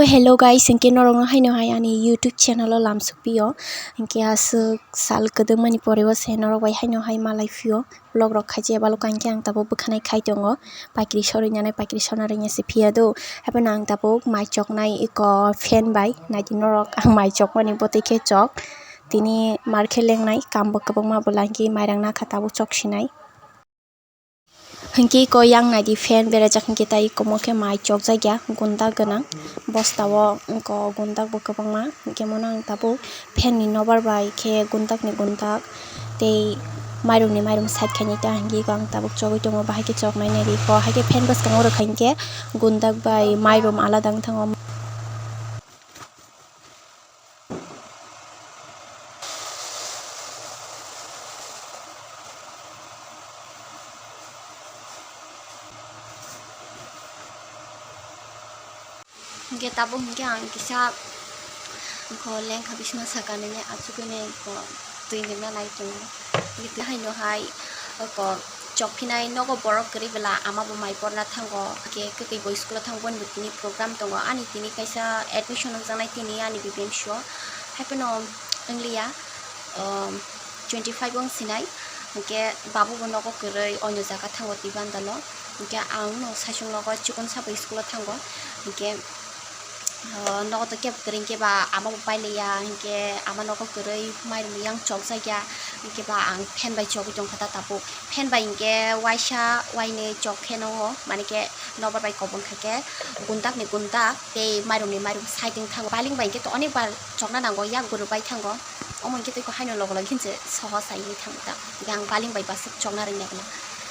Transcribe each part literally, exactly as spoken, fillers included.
Hello guys, hinkhe norokno haino hai ani YouTube channel o lamsukpio. Hinkhe aswk sal kwdwkmani pore o se norok bai haino hai malai phio. Vlog rok khaijak balo hinkhe ang tabuk bwkhanai khai tongo. Paikri sorwi nanai, paikri sona rwngya se phiya do. Haphano ang tabuk mai choknai eko fan bai. Naidi norok ang mai chokmani bwtwi khe chok. Tini mar khe lengnai, kambo kwbangma bwla hinkhe mairang nakha tabuk chok sinai. Hinkhe eko yang naidi fan berajak hinkhe tai eko mo khe mai chokjakya gundak gwnang. Bosta o eko gundak bo kwbangma hinkhe mono ang tabuk fan ni nobar bai khe gundak ni gundak tei mairum ni mairum side khainai ta hinkhe eko ang tabuk chogwi tongo bahai khe choknai naidi eko hai khe fan bwskango rwkha hinkhe gundak bai mairum alada wng thango. Hinkhe tabuk hinkhe ang kisa kho lengkha bisma saka nini achukgwi nai kho twi nirna nai tongo. Hinkhe twi haino hai kho chokphinai nogo borok kwrwi bwla ama bo mai porna thango. Hinkhe kwtwi bo school o thango, boni bo tini program tongo. Ani tini kaisa admission wngjaknai tini ani B B M C o. Haiphano wngliya, um, twenty five wng sinai. Hinkhe babu bo nogo kwrwi oino jaga thango twi bandalo. Hinkhe ang no saichung nogo chikon sabo school o thango. Hinkhe O, nogo to kebo kwrwi hinkhe ba ama bo pailaiya, hinkhe ama nogo kwrwi mairum yang chokjakya, hinkhe ba ang fan bai chogwi tongkha ta tabuk. Fan bai hinkhe waisa wainwi chok pheno o, mane khe nobar bai kobong kha khe gundak ni gundak tei mairum ni mairum side wng thango. Baling bai hinkhe to onek bar chokna nango, yak guru bai thango. Omo hinkhe tei haino logo logi hinse soho sai wngwi thango ta. Hinkhe ang baling bai baswk chokna rwngya bwla.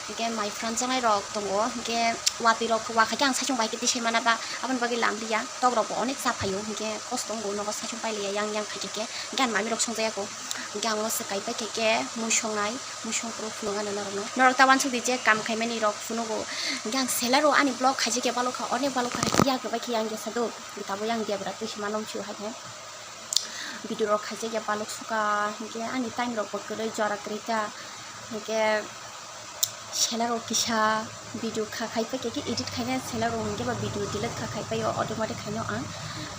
Hinkhe mai phanjaknai rok tongo, hinkhe watwi rok wakha khe ang saichung bai khe tisai mana ba. Aboni bagwi lamliya, tok rok bo onek cha phaio, hinkhe kosto wngo, nogo saichung pailiya yang yang khaikhe khe, hinkhe ani mami rok songjakya kho, hinkhe ang no swkai paikhe khe mui songnai, mui songphuru phunuknani norokno. Norok ta uansuk di je kam khaimani rok phunugo, hinkhe ang selaro ani vlog khaijak ya balokha, onek balokha, ya kwbai khe yang jesa do, tabuk yang debra twi se mano msio hai khe video rok khaijak ya balok sukha, hinkhe ani time rok bo kwrwi jora kwrwi kha, hinkhe. Selaro kisa video kha khai paikha khe edit khaina selaro hinkhe ba video delete kha khai paio automatic khaino ang.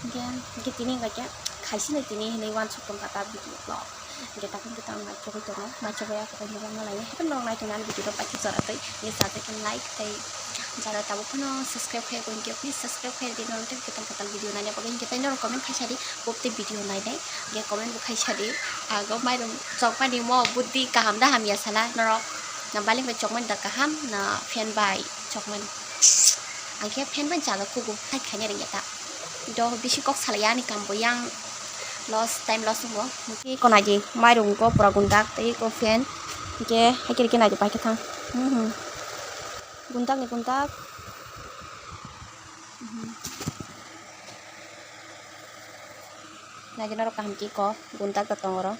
Hinkhe, hinkhe tini hinkhe khaisino tini hinwi uansuk tongkha ta video vlog. Hinkhe takhunkhe tang naichogwi tongo, naichogwi ya khe tongma laio. Haikhe norok naitongni ani video rok paikhe jora twi hinkhe sajak khe like tei jara tabuk phano subscribe khai ya kho hinkhe please subscribe khai di norok tei kwtal kwtal video naina bagwi hinkhe tei norok comment khai sadi. Bopte video nainai, hinkhe comment bo khai sadi. Ago mairum chokmani mo buddhi kaham da hamya sala norok? Na baling bai chokmani da kaham, na fan bai chokmani? Ang khe fan bai chalo kugo, hai khaina rwngya ta. Do bisi kok salaya ani kam bo yang loss, time loss wngo. Hinkhe eko naidi mairum go pura gundak tei eko fan. Hinkhe hai khe rikhe naidi pai khe thang. Hmm, hmm. Gundak ni gundak. Hmm. Naidi norok kaham khe kok guntak da tong oro.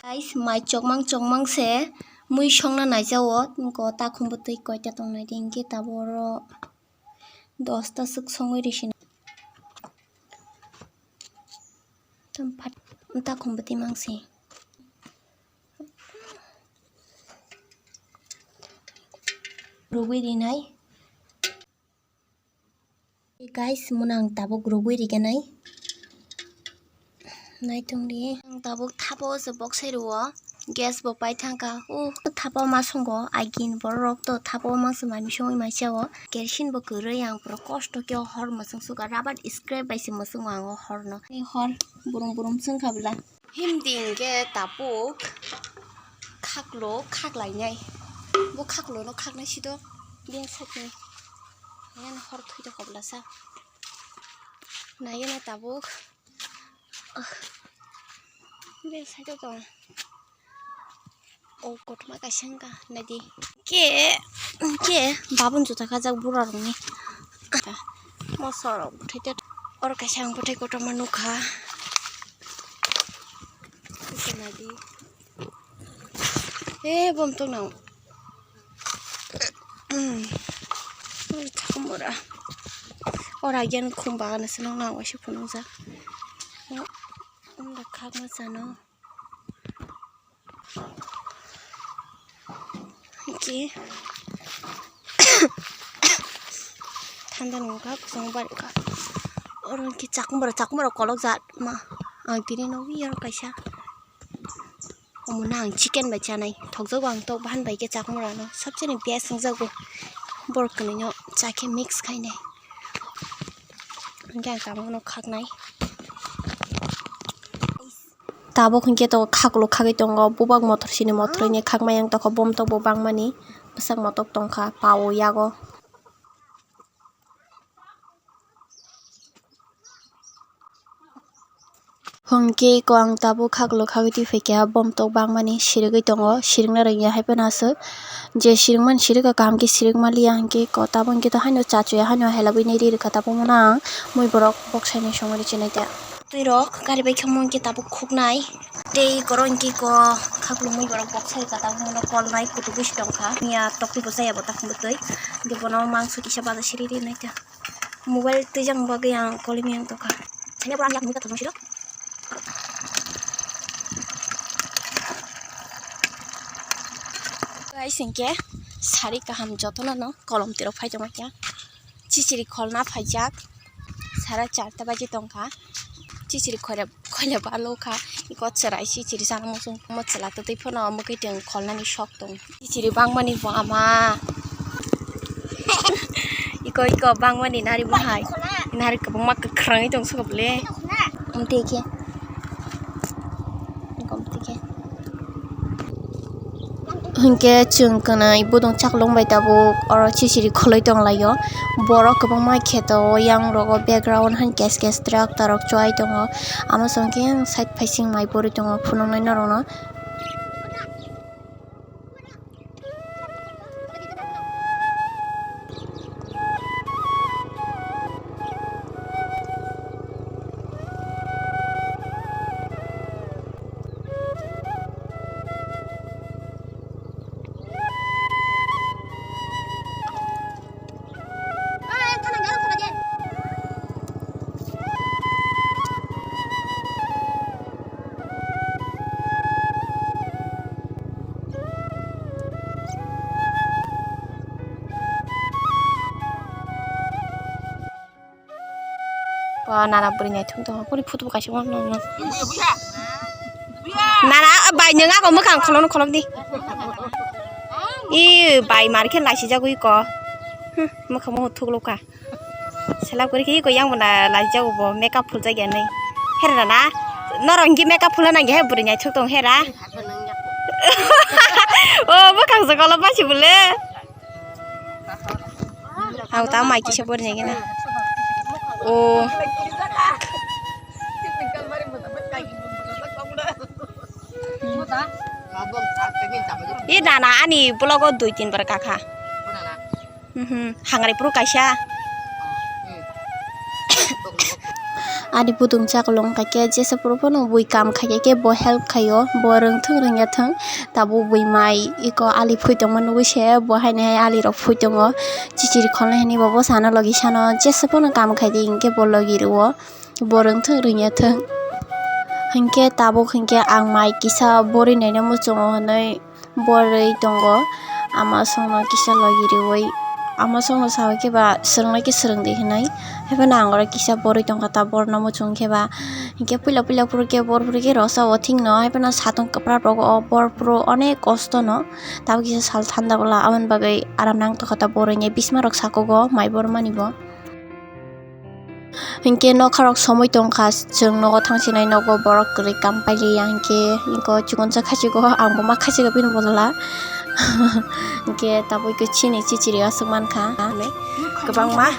Guys, mai chokmang chokmang se mui songna naijao. Ko takhumbo twi koita tong naidi hinkhe tabuk oro dosta swk songwi risi. Tam phat takhumbo twi mangsi. Rugwi rinai. Guys, muna ang tabuk rugwi riganai. Naitong di. Ang tabuk thapa o se boksai rwo. Gas bo pai thangkha. Uh, thapa o ma songo. Agin borok to thapa o ma se mami songwi mai chao. Kerosene bo kwrwi ang pura kosto khe o hor mwswng suka. Rubber scrap bai se mwswngo ang o hor no. Ni hor burum burum swngkha bwla. Himdi hinkhe tabuk khaklo khaklainai. Bo khaklono khaknai sido beng sakni. Yan hor thwi tongkha bwlasa. Naiya na tabuk. Beng side o tong. O kothoma kaisa wngkha naidi. Khe, khe babun juta kajak bura rokni. Moso rok bwthai te. Oro kaisa ang bwthai kotorma nukha. Khe naidi. E bom tong nang. Oro thakmura. Oro agyan khum bagana se nang nang waisa phunukjak. Unda khakma chano. Ki thanda nungkha kusung barikha. Oro hwnkhe chakmura, chakmura kolok jat ma. Ang tini nugwi oro kaisa. Omo no ang chicken bai chanai. Thokjago ang tok bahan bai khe chakmura no. Sabse ni best wngjago. Borok kwnwi no cha khe mix khainai. Hwnkhe ang tabuk no khaknai. Tabuk hwnkhe to khaklo khagwi tongo. Bubak mothor sini mothor hwnwi khakmai ang tokha. Bom tok bo bangmani. Bwsak motok tongkha pao yago. Hwnkhe eko ang tabuk khaklo khagwi twi phaikha, bom tok bangmani sirigwi tongo, sirikna rwngya hai phano aswk je sirikmani sirikha kaham khe sirikma liya, hwnkhe eko tabuk hwnkhe to haino chachuya haino helabwi nai ri rwkha, tabuk mano ang mui borok boksaini songwi rwchinai ta. Twi rok gari bai khe omo hwnkhe tabuk khuknai. Tei oro hwnkhe eko khaklumui borok boksa rwkha, tabuk bono kolnai kutuk bwswi tongkha. Miya tokti bo chaya bo takhum bwtwi. Hwnkhe bono mangso kisa baja siri rinai ta. Mobile twijang bagwi ang kolwi miyang tongkha. Sanya borok ang yak nugwi tongma siro. Guys, hwnkhe sari kaham jotono no kolom twi rok phai tongma khe. Chichiri kholna phaijak. Sara charta baji tongkha. Chichiri khoile, khoile balo kha. Iko chwrai chichiri chana muchung. Omo chwla twtwi phano omo khe tong kholnani sok tong. Chichiri bangmani bo ama. Iko, iko bangmani nari bo hai. Nari kwbangma kwkhwrangwi tong sukha bwle. Amtwi khe. Gomti khe. Hinkhe chwng kwnwi budung chaklong bai tabuk oro chichiri khwlwi tonglaio. Borok kwbangma kheto yang rogo background han kes kes truck tarok chwai tongo. Amo chwng khe yang side phaising mai pori tongo phunuknai norokno. Ba nana bwrwi naithok tongkha, boni photo bo kaisa wanw nana. Nana bai nwng ako mwkhang kholokno kholok di. I bai mar khe laisijagwi ko. Hm, mwkhang bo thuklokha. Selap kwrwi khe iko yang bo na laijak bo makeup phuljakya nai. Hera na? Norok hinkhe makeup phulna nangya he bwrwi naithok tong hera. O bwkhang se kolop masi bole. Ang ta mai kisa bwrwi naikhe na. O. I nana ani vlog o dui tin bar kakha. Mhm, hangrai phuru kaisa. Ani budung chakolong khaikhe jesa phuru phano bui kam khaikhe bo help khaio, bo rwngthung rwngyathung. Tabuk bui mai iko ali phui tongma nugui se bo haino hai ali rok phui tongo. Chichiri kholnai hwnwi bo bwsano logi sano jesa phano kam khaidi hinkhe bo logi rwo. Bo rwngthung rwngyathung. Hinkhe tabuk hinkhe ang mai kisa bwrwi naina muchungo hwnwi bwrwi tongo. Ama songno kisa logi riui ama songno sawi khe ba swrwngna khe swrwngdi hinui. Haiphano ang oro kisa bwrwi tongkha ta borno muchung khe ba. Hinkhe puila puila phuru khe bor phuru khe rosa o thikno haiphano satung kwpra rogo o bor phuru onek kosto no. Tabuk kisa sal thanda bwla aboni bagwi aram nang tongkha ta bwrwi ni bisma rok sakugo mai bor mani bo. Hinkhe nokha rok somoi tongkha, chwng nogo thangsinai nogo borok kwrwi kam pailiya hinkhe iko chikonsa khachiko ang bo ma khachika bini bodola. Hinkhe tabuk khe chini chichiri aswk mankha kwbangma.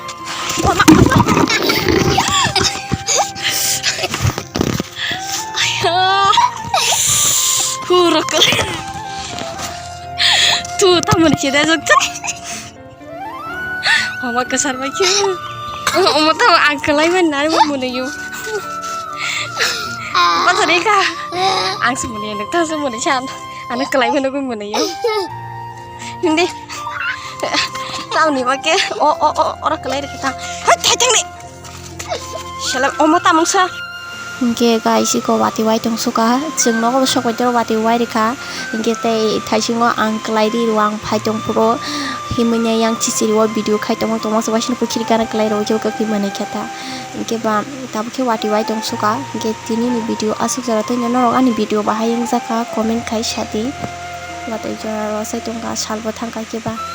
Puro kwrwi. Tu tamoni chida jokte. Omo kwchar bai khe. Omo tamo ang kwlai mani nari bo mwnwi o. Bathari kha. Ang se mwnwi nang ta se mwnwi san. Ano kwlai mano bo mwnwi o. Hindi. Tamni ba khe o o o oro kwlai rikha ta. Hai thai thang ni. Shala omo tamungsa. Hinkhe guys iko watwi wai tongsuka, chwng nogo bo sok bai toro watwi wai rikha. Hinkhe tei thaisingo ang kwlai ri rw ang phai tongphuru Himwi yang chichiri o video khai tongma tongma se waisini pukhiri gana kwlai rw khe kwkhwi manwi khe ta. Hinkhe ba tabuk khe watwi wai tong suka. Hinkhe tini ni video aswk jora tei norok ani video bahai wngjakha comment khai sadi. Watwi jora rw sai tongkha salbo thangkha khe ba.